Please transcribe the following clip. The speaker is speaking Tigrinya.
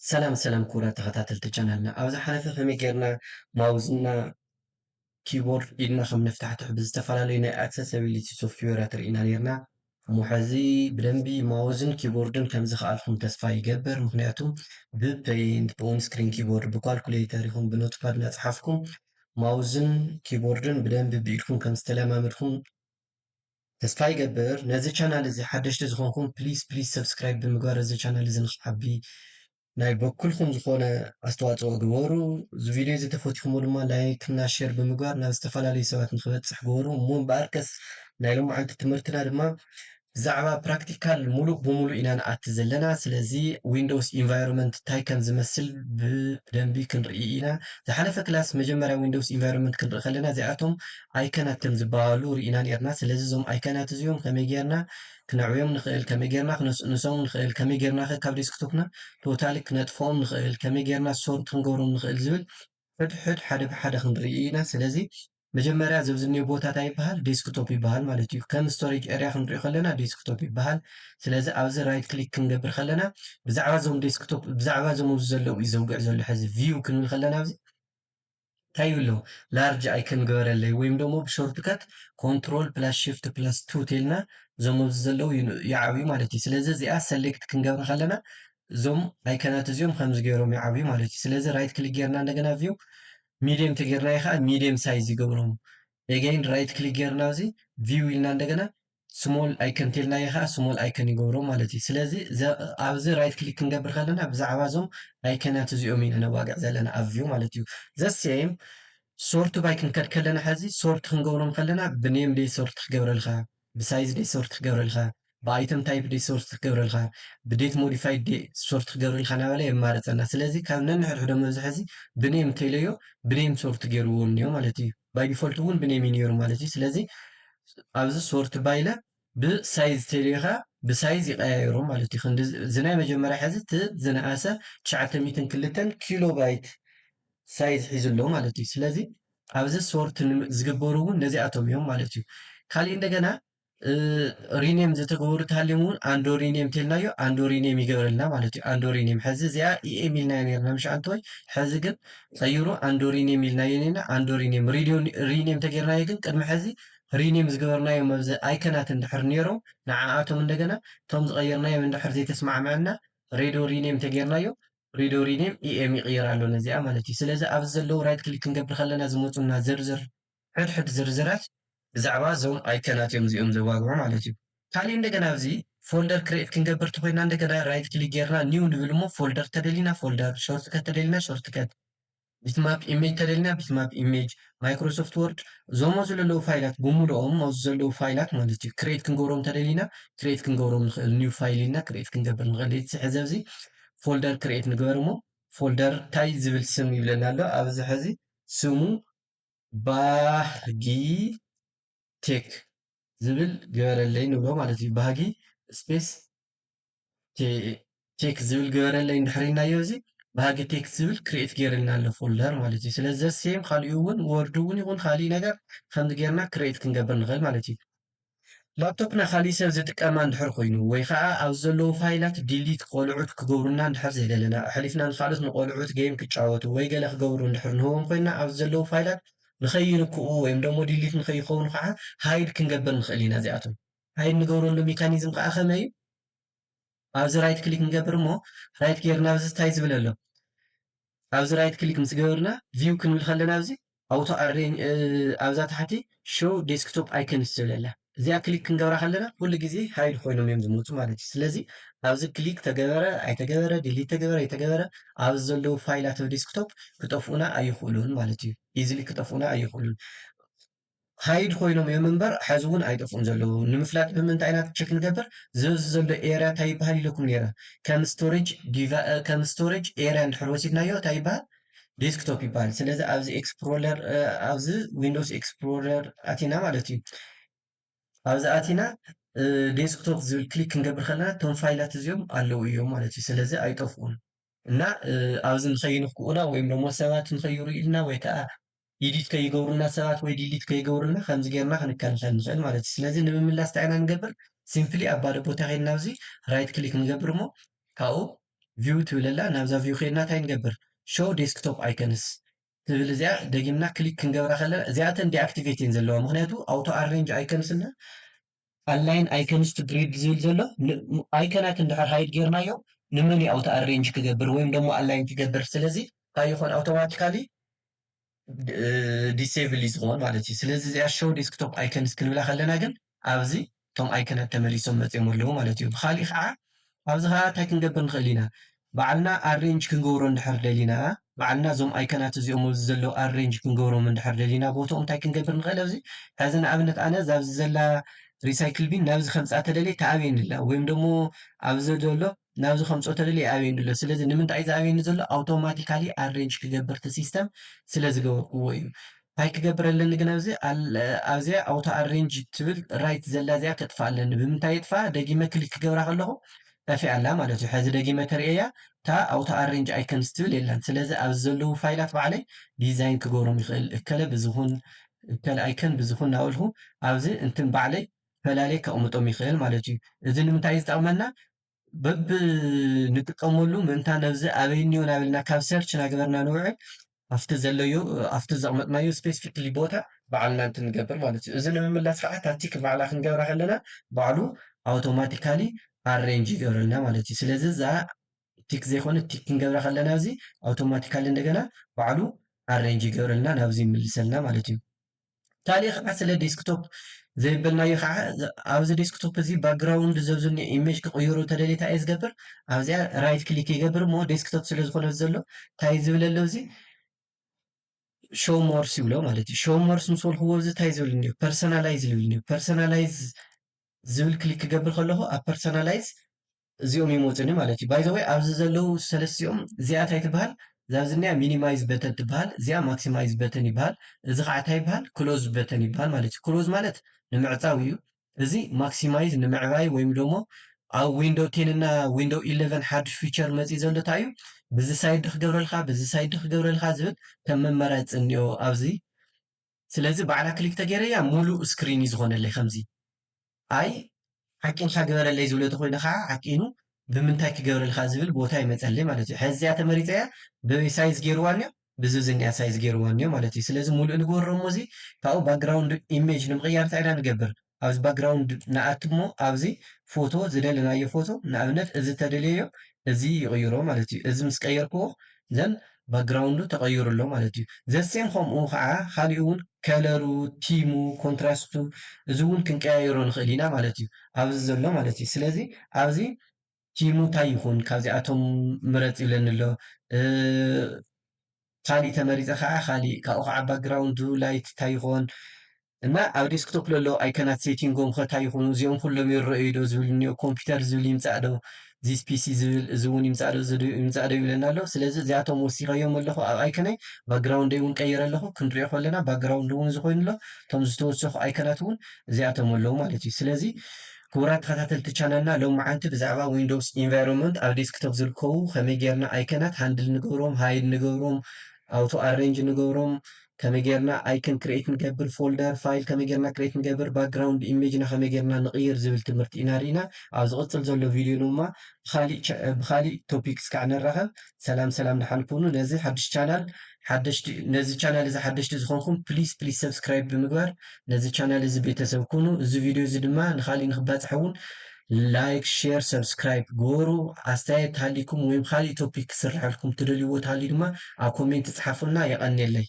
ሰላም ሰላም ክቡራት ተኸታተልቲ ቻናልና፣ ኣብ ዝሓለፈ ከመይ ጌርና ማውዝና ኪቦርድ ኢድና ከም ነፍታሕትሕ ብዝተፈላለዩ ናይ ኣክሰሰቢሊቲ ሶፍትዌራት ርኢና ኔርና። እሞ ሕዚ ብደንቢ ማውዝን ኪቦርድን ከም ዝኸኣልኩም ተስፋ ይገብር። ምኽንያቱ ብፔይንት፣ ብኦንስክሪን ኪቦርድ፣ ብኳልኩሌተር ይኹን ብኖትፓድ እናጸሓፍኩም ማውዝን ኪቦርድን ብደንቢ ብኢድኩም ከም ዝተለማመድኩም ተስፋ ይገብር። ነዚ ቻናል እዚ ሓደሽቲ ዝኾንኩም ፕሊስ ፕሊስ ሰብስክራይብ ብምግባር እዚ ቻናል እዚ ንክዓቢ ናይ በኩልኩም ዝኾነ ኣስተዋፅኦ ግበሩ። እዚ ቪድዮ እዚ ተፈቲኹሞ ድማ ላይክ እና ሼር ብምግባር ናብ ዝተፈላለዩ ሰባት ንክበፅሕ ግበሩ። እሞ እምበኣርከስ ናይ ሎማዓንቲ ትምህርትና ድማ ብዛዕባ ፕራክቲካል ሙሉእ ብሙሉእ ኢና ንኣቲ ዘለና። ስለዚ ዊንዶውስ ኢንቫይሮንመንት እንታይ ከም ዝመስል ብደንቢ ክንርኢ ኢና። ዝሓለፈ ክላስ መጀመርያ ዊንዶውስ ኢንቫይሮንመንት ክንርኢ ከለና እዚኣቶም ኣይከናት ከም ዝበሃሉ ርኢና ኔርና። ስለዚ እዞም ኣይከናት እዚኦም ከመይ ጌርና ክነዕብዮም ንኽእል፣ ከመይ ጌርና ክነስንሶም ንኽእል፣ ከመይ ጌርና ከ ካብ ዴስክቶፕና ቶታሊ ክነጥፍኦም ንኽእል፣ ከመይ ጌርና ሶርት ክንገብሮም ንኽእል ዝብል ሕድሕድ ሓደ ብሓደ ክንርኢ ኢና። ስለዚ መጀመርያ እዚ ኣብዚ እኒኦ ቦታ እንታይ ይበሃል? ዴስክቶፕ ይበሃል ማለት እዩ። ከም ስቶሬጅ ኤርያ ክንሪኦ ከለና ዴስክቶፕ ይበሃል። ስለዚ ኣብዚ ራይት ክሊክ ክንገብር ከለና ብዛዕባ እዞም ዴስክቶፕ፣ ብዛዕባ እዞም ኣብዚ ዘለዉ እዩ ዘውግዕ ዘሎ። ሕዚ ቪው ክንብል ከለና ኣብዚ እንታይ ይብሎ? ላርጅ ኣይከን ግበረለይ፣ ወይም ደግሞ ብሾርትከት ኮንትሮል ፕላስ ሽፍት ፕላስ ቱ ቴልና እዞም ኣብዚ ዘለዉ ይን-፣ ይዓብዩ ማለት እዩ። ስለዚ እዚኣ ሰሌክት ክንገብር ከለና እዞም ኣይከናት እዚኦም ከምዚ ገይሮም ይዓብዩ ማለት እዩ። ስለዚ ራይት ክሊክ ጌርና እንደገና ቪው ሚድየም ተጌርናዮ ከዓ ሚድየም ሳይዝ ይገብሮም። ኤገይን ራይት ክሊክ ጌርና ኣብዚ ቪው ኢልና እንደገና ስሞል ኣይከን ቴልናዮ ከዓ ስሞል ኣይከን ይገብሮ ማለት እዩ። ስለዚ ዘ-፣ ኣብዚ ራይት ክሊክ ክንገብር ከለና ብዛዕባ እዞም ኣይከናት እዚኦም ኢና ነዋግዕ ዘለና ኣብ ቪው ማለት እዩ። ዘ ሴም ሶርት ባይ ክንከድ ከለና፣ ሕዚ ሶርት ክንገብሮም ከለና ብኔም ደይ ሶርት ክገብረልካ፣ ብሳይዝ ደይ ሶርት ክገብረልካ፣ ብኣይተም ታይፕ ደይ ሶርት ክገብረልካ፣ ብዴት ሞዲፋይድ ደይ ሶርት ክገብረልካ እናበለ የማርፀና። ስለዚ ካብ ነንሕድሕዶም ኣብዚ ሕዚ ብኔም እንተኢለዮ ብኔም ሶርት ገይርዎ እኒኦ ማለት እዩ። ባይ ዲፎልት እውን ብኔም እዩ ነይሩ ማለት እዩ። ስለዚ ኣብዚ ሶርት ባይለ ብሳይዝ ተልዩኻ ብሳይዝ ይቀያየሮ ማለት እዩ። ክንዲ እዚ ናይ መጀመርያ ሕዚ እቲ ዝነኣሰ ትሽዓተ ሚእትን ክልተን ኪሎ ባይት ሳይዝ ሒዙ ኣሎ ማለት እዩ። ስለዚ ኣብዚ ሶርት ን-፣ ዝግበሩ እውን ነዚኣቶም እዮም ማለት እዩ። ካሊእ እንደገና፣ እ፣ ሪኔም ዝተገበሩ ተሃልዮም እውን ኣንዶ ሪኔም ተልናዮ ኣንዶ ሪኔም ይገብረልና ማለት እዩ። ኣንዶ ሪኔም ሕዚ እዚኣ ኢኤም ኢልናዮ ነርና ምሽ ኣንተወይ፣ ሕዚ ግን ቀይሩ ኣንዶ ሪኔም ኢልናዮ ነርና። ኣንዶ ሪኔም፣ ሪዲዮ ሪኔም ተጌርናዮ ግን ቅድሚ ሕዚ ሪኔም ዝገበርናዮም ኣብዚ ኣይከናት እንድሕር ነይሮም ንዓኣቶም እንደገና እቶም ዝቀየርናዮም እንድሕር ዘይተስማዕመዐና ሬድዮ ሪኔም ተጌርናዮ ሬድዮ ሪኔም ኢኤም ይቅየር ኣሎ ነዚኣ ማለት እዩ። ስለዚ ኣብዚ ዘለዉ ራይት ክሊክ ክንገብር ከለና ዝመፁና ዝርዝር ሕድሕድ ዝርዝራት ብዛዕባ እዞም ኣይከናት እዮም እዚኦም ዘዋግዑ ማለት እዩ። ካሊእ እንደገና ኣብዚ ፎልደር ክሬት ክንገብር ተኮይና እንደገና ራይት ክሊክ ጌርና ኒው ንብል እሞ ፎልደር ተደሊና ፎልደር፣ ሾርትከት ተደሊና ሾርትከት፣ ቢትማፕ ኢሜጅ ተደሊና ቢትማፕ ኢሜጅ፣ ማይክሮሶፍት ወርድ፣ እዞም ኣብዚ ዘለዉ ፋይላት ብምሉኦም ኣብዚ ዘለዉ ፋይላት ማለት እዩ ክሬት ክንገብሮም ተደሊና ክሬት ክንገብሮም ንኽእል። ኒው ፋይል ኢልና ክሬት ክንገብር ንኽእል። እቲ ሕዚ ኣብዚ ፎልደር ክሬት ንግበር እሞ ፎልደር እንታይ ዝብል ስም ይብለና ኣሎ? ኣብዚ ሕዚ ስሙ ባህጊ ቴክ ዝብል ግበረለይ ንብሎ ማለት እዩ። ባህጊ ስፔስ ቴ-፣ ቴክ ዝብል ግበረለይ እንድሕር ኢልናዮ፣ እዚ ባህጊ ቴክ ዝብል ክሬት ገይርልና ኣሎ ፎልደር ማለት እዩ። ስለዚ ዘሴም ካሊኡ እውን ወርድ እውን ይኹን ካሊእ ነገር ከምዚ ገይርና ክሬት ክንገብር ንኽእል ማለት እዩ። ላፕቶፕና ካሊእ ሰብ ዝጥቀማ እንድሕር ኮይኑ ወይ ከዓ ኣብ ዘለዉ ፋይላት ዲሊት ቆልዑት ክገብሩና እንድሕር ዘይደለና፣ ኣሕሊፍና ንኻልኦት ንቆልዑት ጌም ክጫወቱ ወይ ገለ ክገብሩ እንድሕር ንህቦም ኮይና ኣብ ዘለዉ ፋይላት ንኸይንክኡ ወይም ደሞ ዲሊት ንኸይኸውን ከዓ ሃይድ ክንገብር ንኽእል ኢና። እዚኣቶም ሃይድ ንገብረሉ ሜካኒዝም ከዓ ከመይ እዩ? ኣብዚ ራይት ክሊክ ንገብር እሞ ራይት ጌርና ኣብዚ እንታይ ዝብል ኣሎ? ኣብዚ ራይት ክሊክ ምስ ገበርና ቪው ክንብል ከለና ኣብዚ ኣውቶ ኣሬንጅ፣ እ፣ ኣብዛ ታሕቲ ሾው ዴስክቶፕ ኣይከንስ ትብል ኣላ። እዚኣ ክሊክ ክንገብራ ከለና ኩሉ ግዜ ሃይድ ኮይኖም እዮም ዝመፁ ማለት እዩ። ስለዚ ኣብዚ ክሊክ ተገበረ ኣይተገበረ፣ ዲሊት ተገበረ ኣይተገበረ፣ ኣብዚ ዘለዉ ፋይላት ኣብ ዴስክቶፕ ክጠፍኡና ኣይኽእሉን ማለት እዩ። ኢዝሊ ክጠፍኡና ኣይኽእሉን። ሃይድ ኮይኖም እዮም እምበር፣ ሕዚ እውን ኣይጠፍኡን ዘለዉ። ንምፍላጥ ብምንታይ ኢና ቸክ ንገብር? ዝብዚ ዘሎ ኤርያ እንታይ ይበሃል ኢለኩም ነይረ? ከም ስቶሬጅ ዲቫ-፣ እ፣ ከም ስቶሬጅ ኤርያ እንድሕር ወሲድናዮ እንታይ ይበሃል? ዴስክቶፕ ይበሃል። ስለዚ ኣብዚ ኤክስፕሎረር፣ እ፣ ኣብዚ ዊንዶውስ ኤክስፕሎረር ኣቲና ማለት እዩ። ኣብዚ ኣቲና፣ እ፣ ዴስክቶፕ ዝብል ክሊክ ክንገብር ከለና እቶም ፋይላት እዚኦም ኣለዉ እዮም ማለት እዩ። ስለዚ ኣይጠፍኡን። እና፣ እ፣ ኣብዚ ንኸይንክኡና ወይም ደሞ ሰባት ንኸይርእዩልና ወይ ከዓ ኢዲት ከይገብሩና ሰባት ወይ ዲሊት ከይገብሩና ከምዚ ጌርና ክንከላኸል ንኽእል ማለት እዩ። ስለዚ ንምምላስ እንታይ ኢና ንገብር? ሲምፕሊ ኣብ ባዶ ቦታ ከይድና ኣብዚ ራይት ክሊክ ንገብር እሞ ካብኡ view ትብል ኣላ። ናብዛ view ከይድና እንታይ ንገብር? Show desktop icons ትብል እዚኣ ደጊምና ክሊክ ክንገብራ ከለና እዚኣተን deactivate እየን ዘለዋ። ምክንያቱ auto arrange icons እና align icons to grid ዝብል ዘሎ ን- icon ኣት እንድሕር hide ጌርናዮ ንመን እዩ auto arrange ክገብር ወይም ደግሞ align ክገብር? ስለዚ እንታይ ይኾን? Automatically disable እዩ ዝኾን ማለት እዩ። ስለዚ እዚኣ show desktop icons ክንብላ ከለና ግን ኣብዚ እቶም icon ኣት ተመሊሶም መፅዮም ኣለዉ ማለት እዩ። ብካሊእ ከዓ ኣብዚ ከዓ እንታይ ክንገብር ንኽእል ኢና? ባዕልና arrange ክንገብሮ እንድሕር ደሊና፣ ባዕልና እዞም icon ኣት እዚኦም ኣብዚ ዘለዉ arrange ክንገብሮም እንድሕር ደሊና፣ ቦትኦም እንታይ ክንገብር ንኽእል? ኣብዚ ሕዚ ንኣብነት ኣነ እዛ ኣብዚ ዘላ recycle bin ናብዚ ከምፃ ተደልየ ተኣብየኒ ኣላ፣ ወይም ደግሞ ኣብዚ ዘሎ ናብዚ ከምፅኦ ተደልየ ይኣብየኒ ኣሎ። ስለዚ ንምንታይ እዩ ዝኣብየኒ ዘሎ? Automatically arrange ክገብር እቲ system ስለ ዝገበርክዎ እዩ። እንታይ ክገብር ኣለኒ ግን ኣብዚ ኣብዚኣ auto arrange ትብል right ዘላ እዚኣ ከጥፋ ኣለኒ። ብምንታይ የጥፋ? ደጊመ ክሊክ ክገብራ ከለኹ ጠፊኣ ኣላ ማለት እዩ። ሕዚ ደጊመ ተርእየያ እታ auto arrange icons ትብል የላን። ስለዚ ኣብዚ ዘለዉ ፋይላት ባዕለይ ዲዛይን ክገብሮም ይኽእል። እከለ ብዝኹን እከለ icon ብዝኹን እናበልኩ ኣብዚ እንትን ባዕለይ ፈላልየ ከቕምጦም ይኽእል ማለት እዩ። እዚ ንምንታይ እዩ ዝጠቕመና? በብ ንጥቀመሉ ምእንታ ነብዚ ኣበይ እኒኦ እናበልና ካብ search እናገበርና ንውዕል ኣብቲ ዘለዮ ኣብቲ ዘቕመጥናዮ specifically ቦታ ባዕልና እንትንገብር ማለት እዩ። እዚ ንምምላስ ከዓ ታክቲክ ባዕላ ክንገብራ ከለና ባዕሉ automatically arrange ይገብረልና ማለት እዩ። ስለዚ እዛ ቲክ ዘይኮነ ቲክ ክንገብራ ከለና እዚ automatically እንደገና ባዕሉ arrange ይገብረልና ናብዚ ይምልሰልና ማለት እዩ። ካልእ ከዓ ስለ desktop ዘይበልናዮ ከዓ ኣብዚ desktop እዚ background ዘብዝኒ image ክቕይሩ ተደልየ እንታይ እየ ዝገብር ኣብዚኣ right click ይገብር እሞ desktop ስለ ዝኾነ ዘሎ እንታይ ዝብል ኣሎ እዚ show more ይብሎ ማለት እዩ። Show more ምስ በልክዎ እዚ እንታይ ዝብል እኒኦ personalize ዝብል እኒኦ personalize ዝብል click ክገብር ከለኹ ኣብ personalize እዚኦም ይመፁኒ ማለት እዩ። By the way ኣብዚ ዘለዉ ሰለስቲኦም እዚኣ እንታይ ትበሃል? እዛ ዝኒኣ minimize button ትበሃል፣ እዚኣ maximize button ይበሃል፣ እዚ ከዓ እንታይ ይበሃል? Close button ይበሃል ማለት እዩ። Close ማለት ንምዕፃው እዩ። እዚ maximize ንምዕባይ ወይም ደግሞ ኣብ window ten እና window eleven ሓድሽ feature መፂኡ ዘሎ እንታይ እዩ? ብዚ side ዶ ክገብረልካ ብዚ side ዶ ክገብረልካ ዝብል ከም መመራፂ እኒኦ ኣብዚ። ስለዚ ባዕላ ክሊክ ተገይረያ ሙሉእ screen እዩ ዝኾነለይ ከምዚ። ኣይ ሓቂንካ ግበረለይ ዝብሎ ተኮይነ ከዓ ሓቂኑ ብምንታይ ክገብረልካ ዝብል ቦታ ይመፀለይ ማለት እዩ። ሕዚ እዚኣ ተመሪፀያ በበይ size ገይርዋ እኒኦ ብዚ ዝኒኣ size ገይርዋ እኒኦ ማለት እዩ። ስለዚ ሙሉእ ንግበሮ እሞ እዚ ካብኡ background image ንምቕያር እንታይ ኢና ንገብር? ኣብዚ background ንኣቱ እሞ ኣብዚ ፎቶ ዝደለናዮ ፎቶ ንኣብነት እዚ ተደልየዮ እዚ ይቕይሮ ማለት እዩ። እዚ ምስ ቀየርክዎ ዘን background ኡ ተቐይሩ ኣሎ ማለት እዩ። The same ከምኡ ከዓ ካሊኡ እውን color ኡ፣ theme ኡ፣ contrast ኡ እዚ እውን ክንቀያየሮ ንኽእል ኢና ማለት እዩ። ኣብዚ ዘሎ ማለት እዩ። ስለዚ ኣብዚ theme ኡ እንታይ ይኹን ካብዚኣቶም ምረፅ ይብለኒ ኣሎ። እ፣ ካሊእ ተመሪፀ ከዓ ካሊእ ካብኡ ከዓ background ኡ light እንታይ ይኾን እና ኣብ desktop ለሎ icon ኣት setting ኦም ከ እንታይ ይኹኑ እዚኦም ኩሎም ይረኣዩ ዶ ዝብል እኒኦ ኮምፒውተር ዝብል ይምፃእ ዶ this P C ዝብል እዚ እውን ይምፃእ ዶ እዚ ዶ ይምፃእ ዶ ይብለና ኣሎ። ስለዚ እዚኣቶም ወሲኸዮም ኣለኹ ኣብ icon ይ background ይ እውን ቀይረ ኣለኹ። ክንሪኦ ከለና background እውን እዚ ኮይኑ ኣሎ። እቶም ዝተወሰኹ icon ኣት እውን እዚኣቶም ኣለዉ ማለት እዩ። ስለዚ ክቡራት ተኸታተልቲ ቻናልና ሎማዓንቲ ብዛዕባ Windows environment ኣብ desktop ዝርከቡ ከመይ ጌርና icon ኣት handle ንገብሮም hide ንገብሮም auto arrange ንገብሮም ከመይ ጌርና icon create ንገብር folder file ከመይ ጌርና create ንገብር background image ና ከመይ ጌርና ንቕይር ዝብል ትምህርቲ ኢና ርኢና። ኣብ ዝቕፅል ዘሎ video ድማ ብኻሊእ ቻ- ብኻሊእ topics ከዓ ንራኸብ። ሰላም ሰላም ደሓን ኩኑ። ነዚ ሓድሽ channel ሓደሽቲ ነዚ channel እዚ ሓደሽቲ ዝኾንኩም please please subscribe ብምግባር ነዚ channel እዚ ቤተሰብ ኩኑ። እዚ video እዚ ድማ ንኻሊእ ንክባፅሕ እውን like share subscribe ግበሩ። ኣስተያየት ተሃሊኩም ወይም ካሊእ topic ክስርሐልኩም ትደልይዎ ተሃልዩ ድማ ኣብ comment ፃሓፉልና። የቐንየለይ።